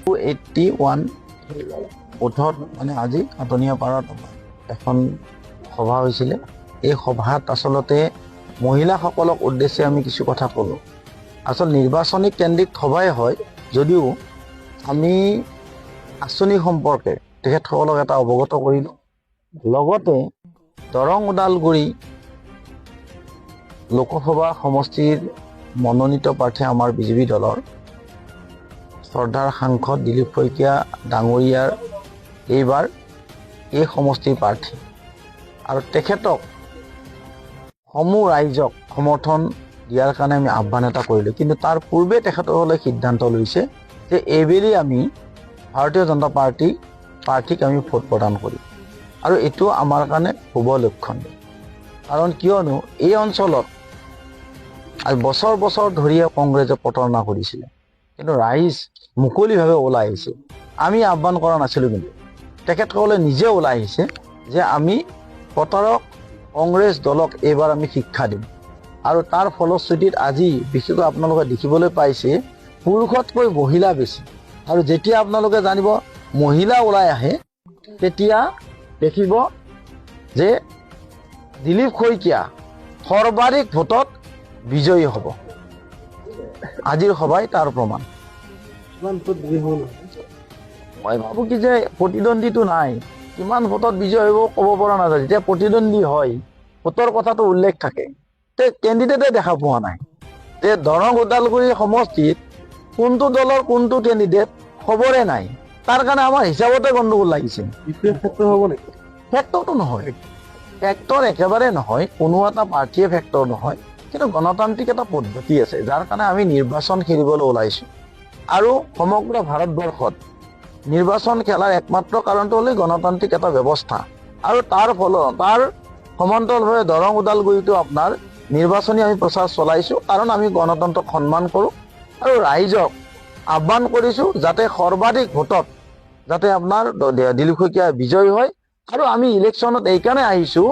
281 বুথত মানে আজি খাটনীয়া পাৰত এখন সভা হৈছিলে। এই সভাত আচলতে মহিলাসকলক উদ্দেশ্যে আমি কিছু কথা ক'লোঁ। আচল নিৰ্বাচনী কেন্দ্ৰিক সভাই হয় যদিও আমি আঁচনি সম্পৰ্কে তেখেতসকলক এটা অৱগত কৰিলোঁ। লগতে দৰং ওদালগুৰি লোকসভা সমষ্টিৰ মনোনীত প্ৰাৰ্থী আমাৰ বিজেপি দলৰ শ্ৰদ্ধাৰ সাংসদ দিলীপ শইকীয়া ডাঙৰীয়াৰ এইবাৰ এই সমষ্টিৰ প্ৰাৰ্থী আৰু তেখেতক সমূহ ৰাইজক সমৰ্থন দিয়াৰ কাৰণে আমি আহ্বান এটা কৰিলোঁ। কিন্তু তাৰ পূৰ্বে তেখেতসকলে সিদ্ধান্ত লৈছে যে এইবেলি আমি ভাৰতীয় জনতা পাৰ্টী প্ৰাৰ্থীক আমি ভোট প্ৰদান কৰিম আৰু এইটো আমাৰ কাৰণে শুভ লক্ষণ। কাৰণ কিয়নো এই অঞ্চলত আজি বছৰ বছৰ ধৰিয়ে কংগ্ৰেছে প্ৰতাৰণা কৰিছিলে, কিন্তু ৰাইজ মুকলিভাৱে ওলাই আহিছে। আমি আহ্বান কৰা নাছিলোঁ, কিন্তু তেখেতসকলে নিজে ওলাই আহিছে যে আমি প্ৰতাৰক কংগ্ৰেছ দলক এইবাৰ আমি শিক্ষা দিম। আৰু তাৰ ফলশ্ৰুতিত আজি বিশেষকৈ আপোনালোকে দেখিবলৈ পাইছে, পুৰুষতকৈ মহিলা বেছি। আৰু যেতিয়া আপোনালোকে জানিব মহিলা ওলাই আহে, তেতিয়া দেখিব যে দিলীপ শইকীয়া সৰ্বাধিক ভোটত বিজয়ী হ'ব। আজিৰ সভাই তাৰ প্ৰমাণ। কিমান ভোটত বিজয়ী হ'ব নহয়? মই ভাবোঁ কি যে প্ৰতিদ্বন্দ্বীটো নাই, কিমান ভোটত বিজয় হ'ব ক'ব পৰা নাযায়। যেতিয়া প্ৰতিদ্বন্দ্বী হয়, ভোটৰ কথাটো উল্লেখ থাকে। তে কেণ্ডিডেটে দেখা পোৱা নাই যে দৰং ওদালগুৰি সমষ্টিত কোনটো দলৰ কোনটো কেণ্ডিডেট, খবৰে নাই। তাৰ কাৰণে আমাৰ হিচাপতে গণ্ডগোল লাগিছে। বিপিএফ ফেক্টৰ হ'ব নেকি? ফেক্টৰটো নহয়, ফেক্টৰ একেবাৰে নহয়, কোনো এটা পাৰ্টীয়ে ফেক্টৰ নহয়। কিন্তু গণতান্ত্ৰিক এটা পদ্ধতি আছে, যাৰ কাৰণে আমি নিৰ্বাচন খেলিবলৈ ওলাইছোঁ। আৰু সমগ্ৰ ভাৰতবৰ্ষত নিৰ্বাচন খেলাৰ একমাত্ৰ কাৰণটো হ'ল গণতান্ত্ৰিক এটা ব্যৱস্থা। আৰু তাৰ ফলত তাৰ সমান্তৰালভাৱে দৰং ওদালগুৰিতো আপোনাৰ নিৰ্বাচনী আমি প্ৰচাৰ চলাইছোঁ, কাৰণ আমি গণতন্ত্ৰক সন্মান কৰোঁ আৰু ৰাইজক আহ্বান কৰিছোঁ যাতে সৰ্বাধিক ভোটত যাতে আপোনাৰ দিলীপ শইকীয়া বিজয়ী হয়। আৰু আমি ইলেকশ্যনত এইকাৰণে আহিছোঁ,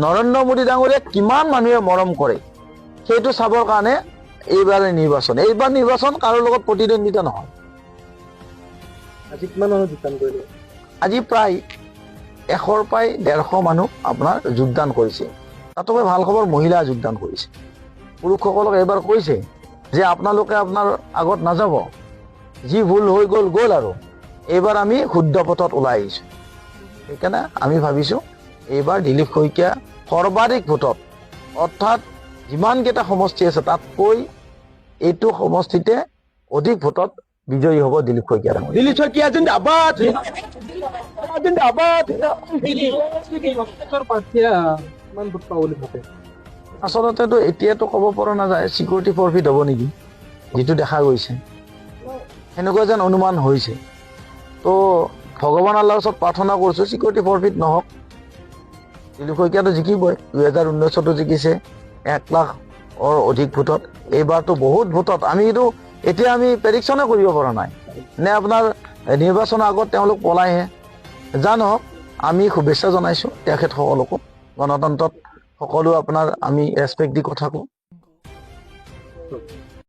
নৰেন্দ্ৰ মোদী ডাঙৰীয়াক কিমান মানুহে মৰম কৰে সেইটো চাবৰ কাৰণে এইবাৰ নিৰ্বাচন। এইবাৰ নিৰ্বাচন কাৰো লগত প্ৰতিদ্বন্দ্বিতা নহয়। আজি কিমান মানুহ যোগদান কৰিলে? আজি প্ৰায় 100ৰ প্ৰায় 150 মানুহ আপোনাৰ যোগদান কৰিছে। তাতোকৈ ভাল খবৰ, মহিলা যোগদান কৰিছে। পুৰুষসকলক এইবাৰ কৈছে যে আপোনালোকে আপোনাৰ আগত নাযাব, যি ভুল হৈ গ'ল গ'ল, আৰু এইবাৰ আমি শুদ্ধ পথত ওলাই আহিছোঁ। সেইকাৰণে আমি ভাবিছোঁ এইবাৰ দিলীপ শইকীয়া সৰ্বাধিক ভোটত, অৰ্থাৎ যিমানকেইটা সমষ্টি আছে তাতকৈ এইটো সমষ্টিতে অধিক ভোটত বিজয়ী হ'ব দিলীপ শইকীয়া ডাঙৰীয়া। দিলীপ শইকীয়া জিন্দাবাদ, জিন্দাবাদ। প্ৰাৰ্থীয়ে কিমান ভোট পাব বুলি ভাবে? আচলতেতো এতিয়াতো ক'ব পৰা নাযায়, চিকিউৰিটি ফৰফিট হ'ব নেকি, যিটো দেখা গৈছে সেনেকুৱা যেন অনুমান হৈছে। তো ভগৱান আল্লাহৰ ওচৰত প্ৰাৰ্থনা কৰিছোঁ চিকিউৰিটি ফৰফিট নহওক। দিলীপ শইকীয়াটো জিকিবই। 2019তো জিকিছে 1 লাখৰ অধিক ভোটত, এইবাৰতো বহুত ভোটত। আমি এইটো এতিয়া আমি প্ৰেডিকশ্যনে কৰিব পৰা নাই নে আপোনাৰ নিৰ্বাচনৰ আগত তেওঁলোক পলাইহে। যা নহওক, আমি শুভেচ্ছা জনাইছোঁ তেখেতসকলকো। গণতন্ত্ৰত সকলো আপোনাৰ আমি ৰেচপেক্ট দি কথা কওঁ।